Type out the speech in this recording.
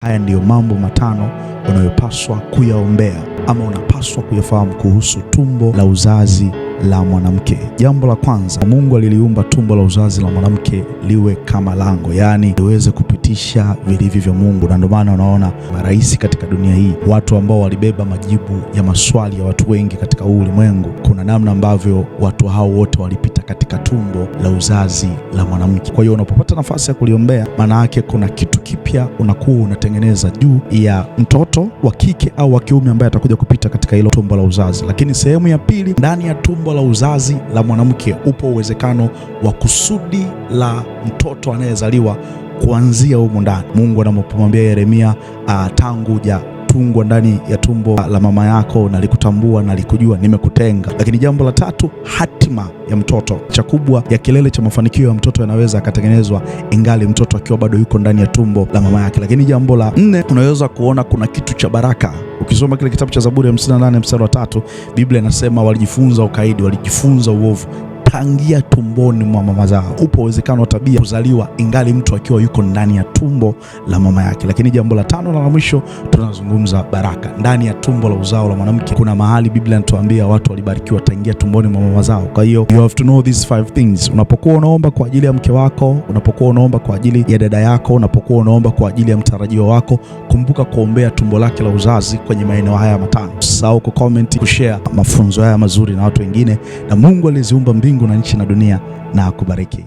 Haya ndiyo mambo matano unayopaswa kuyaombea ama unapaswa kuyafahamu kuhusu tumbo la uzazi la mwanamke. Jambo la kwanza, Mungu aliliumba tumbo la uzazi la mwanamke liwe kama lango, yaani liweze kupitisha vilivyo vya Mungu, na ndio maana unaona marais katika dunia hii, watu ambao walibeba majibu ya maswali ya watu wengi katika huu ulimwengu, kuna namna ambavyo watu hao wote walipita katika tumbo la uzazi la mwanamke. Kwa hiyo unapopata nafasi ya kuliombea, maana yake kuna kitu kipya unakuwa unatengeneza juu ya mtoto wa kike au wa kiume ambaye atakuja kupita katika hilo tumbo la uzazi. Lakini sehemu ya pili, ndani ya tumbo la uzazi la mwanamke upo uwezekano wa kusudi la mtoto anayezaliwa kuanzia humu ndani. Mungu anapomwambia Yeremia, tangu hujatungwa ndani ya tumbo la mama yako nalikutambua, nalikujua, nimekutenga. Lakini jambo la tatu, hatima ya mtoto, cha kubwa ya kilele cha mafanikio ya mtoto yanaweza akatengenezwa ingali mtoto akiwa bado yuko ndani ya tumbo la mama yake. Lakini jambo la nne, unaweza kuona kuna kitu cha baraka. Ukisoma kile kitabu cha Zaburi ya 58 mstari wa 3, Biblia inasema walijifunza ukaidi, walijifunza uovu tangia tumboni mwa mama zao. Upo uwezekano wa tabia kuzaliwa ingali mtu akiwa yuko ndani ya tumbo la mama yake. Lakini jambo la tano na la mwisho, tunazungumza baraka ndani ya tumbo la uzao la mwanamke. Kuna mahali Biblia inatuambia watu walibarikiwa tangia tumboni mwa mama zao. Kwa hiyo you have to know these five things. Unapokuwa unaomba kwa ajili ya mke wako, unapokuwa unaomba kwa ajili ya dada yako, unapokuwa unaomba kwa ajili ya mtarajiwa wako, kumbuka kuombea tumbo lake la uzazi kwenye maeneo haya matano. Usisahau kucomment, kushare mafunzo haya mazuri na watu wengine, na Mungu aliziumba mbingu na nchi na dunia na akubariki.